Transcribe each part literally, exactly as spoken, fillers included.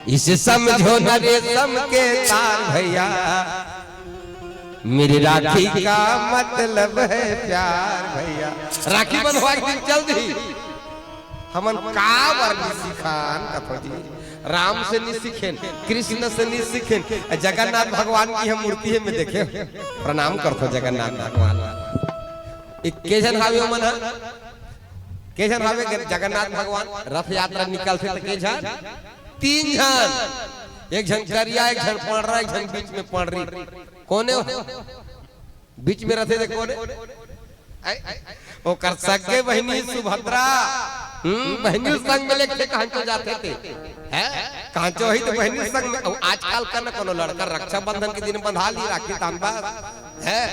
इसे समझो न रेशम के तार भैया, मेरी राखी का मतलब है प्यार भैया। राखी बंधवा के दिन चल दी। हमन काबर नी सिखान कथो जी, राम से नी सीखेन, कृष्ण से नी सीखेन, जगन्नाथ भगवान की हम मूर्ति हे में देखे, प्रणाम करथो जगन्नाथ भगवान। इक्के झन हावे ओमन ह, के झन हावे जगन्नाथ भगवान? रथ यात्रा निकलथे त के झन? तीन झन, एक झन करिया, एक झन पंड़रा, एक झन बीच में पंड़री। कोने हो? बीच में रथे ते कोने? आय, ओकर सगे बहिनी सुभद्रा। हम्म, बहिनी संग में लेके कहांचो जाथे ते। हैं? कहांचो ही तो बहिनी संग में। अब आजकल का न कोनो लड़का रक्षाबंधन के दिन बंधा ली राखी तान बस। हैं?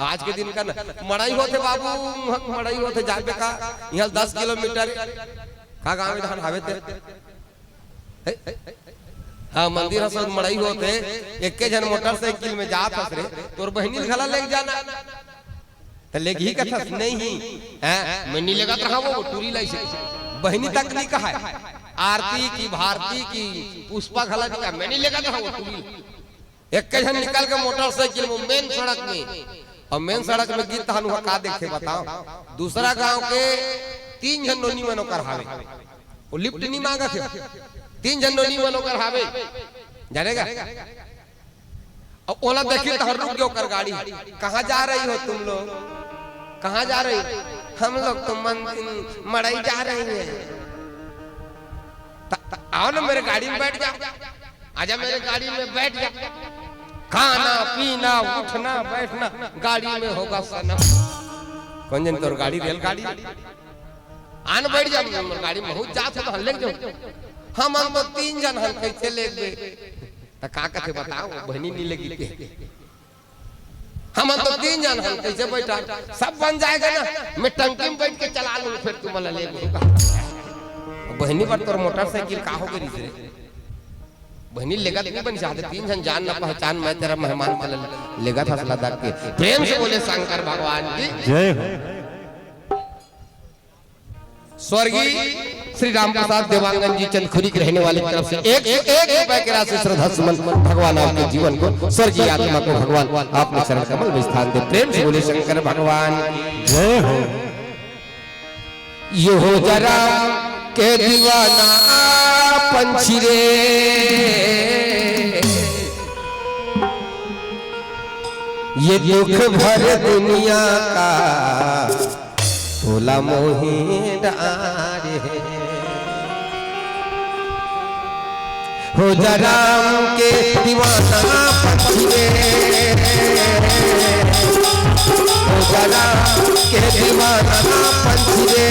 आज के दिन का न मड़ई होथे बाबू, मड़ई होथे जाबे का। इहां दस किलोमीटर का गांव में धान हावे ते। हाँ, मंदिर ह सब मड़ई होत हे, एके झन मोटरसाइकिल में जात हस रे, तोर बहिनी ल घला लेग जाना। त लेगही कथस, नहीं, हैं, मैं नी लेगत रहा वो टूरी लाइसे। बहिनी तक नी कहा, आरती की, भारती की, पुष्पा घला नी कहा, मैं नी लेगत रहा वो टूरी। एके झन निकल के मोटरसाइकिल में मेन सड़क में, अउ मेन सड़क में गित तहन उहां का देखथे बताओ? दूसरा गांव के तीन झन नोनी मन ओकर हावे, वो लिफ्ट नी मांगत हे, तीन झन नोनी मन ओकर हावे, जाने का? अब ओला देखी तहन रुक गे ओकर गाड़ी। कहाँ जा रही हो तुम लोग? कहाँ जा रही हो? हम लोग तो मंदिर मड़ई जा रही है। त-, त-, आओ ना मेरे गाड़ी में बैठ जाओ। आजा मेरे गाड़ी में बैठ जा। खाना, पीना, उठना, बैठना गाड़ी में होगा सनम। कोन जन तोर गाड़ी, रेलगाड़ी? आन बैठ जा, मोर गाड़ी में बहुत जात हो तो हल्ले जाओ। हमन तो तीन झन हन, कैसे लेगबे? त का कथे बताओ, बहिनी नी लेगी के? हमन तो तीन झन हन, कैसे बैठा? सब बन जाएगा ना, मैं टंकी में बैठ के चला लूं, फिर तुमन ला लेगबे। बहिनी बर तोर मोटरसाइकिल का हो गे रे? बहिनी लेगत नी बन चाहते, तीन झन जान न पहचान, मैं तेरा मेहमान चल लेगत हस लद्दाख के। प्रेम से बोले शंकर भगवान की जय हो। स्वर्गीय श्री राम प्रसाद देवांगन जी चंदखुरी के रहने वाले की तरफ से एक सौ एक रुपए की राशि श्रद्धा सुमन। भगवान आपके जीवन को, स्वर्गीय आत्मा को भगवान आपने चरण कमल में स्थान दे। प्रेम से बोले शंकर भगवान की जय हो। ये हो जरा के दीवाना पंछी रे, ये दुख भर दुनिया का तोला मोही डारे हे। हो जा राम के दीवाना पंछी रे, हो जा राम के दीवाना पंछी रे।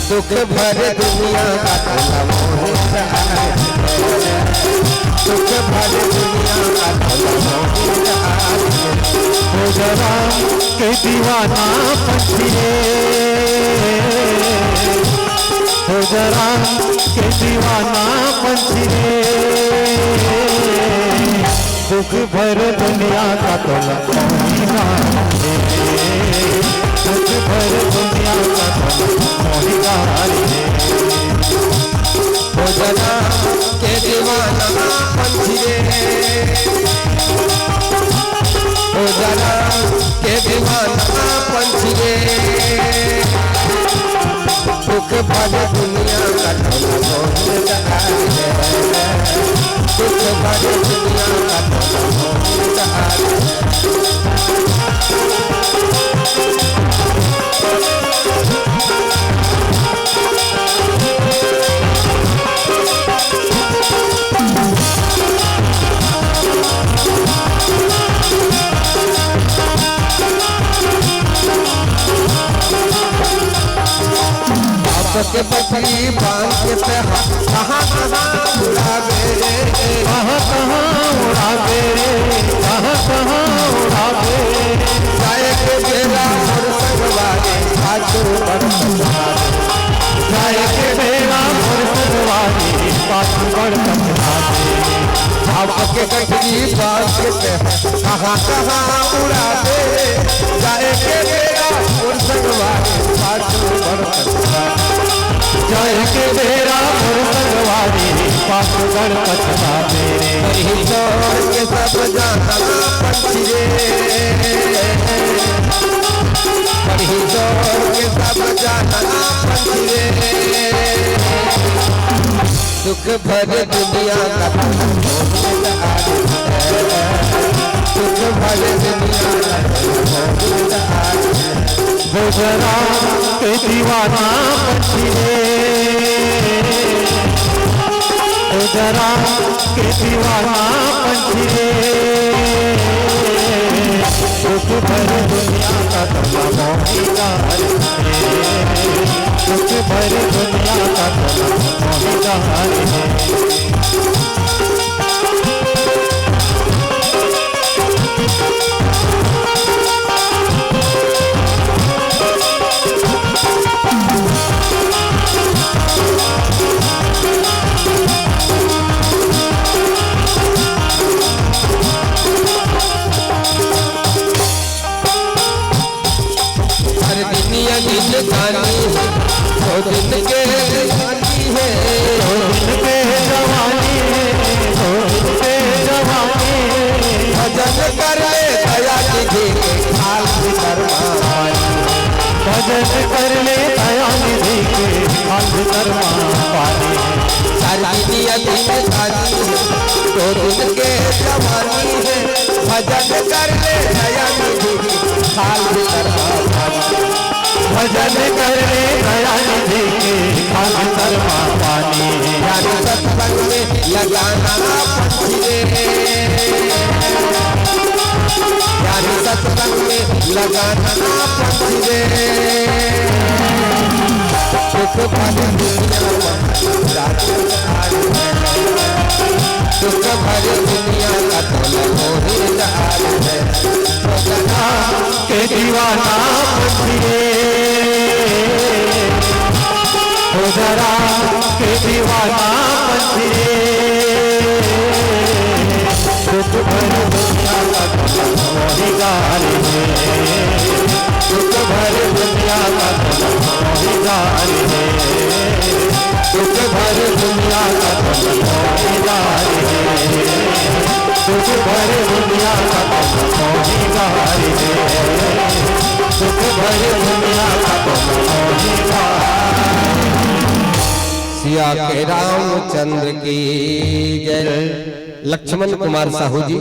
दुख भर दुनिया का तोला मोही डारे, दुख भर दुनिया का तोला मोही डारे। हो जा राम के दीवाना पंछी रे, हो जा राम के दीवाना पंछी रे। दुख भर दुनिया का तोला मोही डारे, दुख भर दुनिया का तोला मोही डारे। हो जा राम के दीवाना पंछी रे, हो जा राम के दीवाना पंछी रे। दुख भर दुनिया का तोला मोही डारे, दुख भर दुनिया का तोला मोही डारे। बाप के बटरी बांध के ते कहाँ कहाँ उड़ावे रे, कहाँ कहाँ उड़ावे रे, कहाँ कहाँ उड़ावे रे। जाए के बेरा मोर संगवारी पाछू बड़ पछतावे, जाए के बेरा मोर संगवारी पाछू बड़ पछतावे। बाप के बटरी बांध के ते कहाँ कहाँ उड़ावे रे, जाए के बेरा मोर संगवारी पाछू बड़ पछतावे। जाए के बेरा मोर गण पछतावे रे। पढ़ी जोर के सब जाना पंछी रे, पढ़ी जोर के सब जाना पंछी रे। सुख भरे दुनिया का सुख भरे दुनिया का वो जरा के दीवाना पंछी रे, वो जरा के दीवाना पंछी रे। सुख भर दुनिया का तोला मोहिदार रे, सुख भर दुनिया का तोला मोहिदार रे। हर दुनिया जिंदगानी है, दो दिन के जवानी है, दो दिन के जवानी है, दो दिन के जवानी है। भजन कर ले दया निधि के, हाल भीतर माँ पानी। भजन कर ले दया निधि के, हाल भीतर माँ पानी। हर दुनिया जिंदगानी है, दो दिन के जवानी है। भजन कर ले दया निधि के, हाल भीतर माँ पानी। भजन कर ले दया निधि के, हाल भीतर माँ पानी। यार सत्संग में लगाना पंछी रे, यार सत्संग में लगाना पंछी रे। सुख भरे दुनिया का तोला मोहिदार है, सुख भरे दुनिया का तोला मोहिदार है। के दीवाना पंछी रे, वो जरा के दीवाना पंछी रे। सुख भर दुनिया का तोला मोहिदार है, सुख भर दुनिया का तोला मोहिदार है, सुख भर दुनिया का तोला मोहिदार है। सुख भरे दुनिया का तोला मोहिदार है, सुख भरे दुनिया का तोला मोहिदार। सिया के रामचंद्र की जय। लक्ष्मण कुमार साहू जी।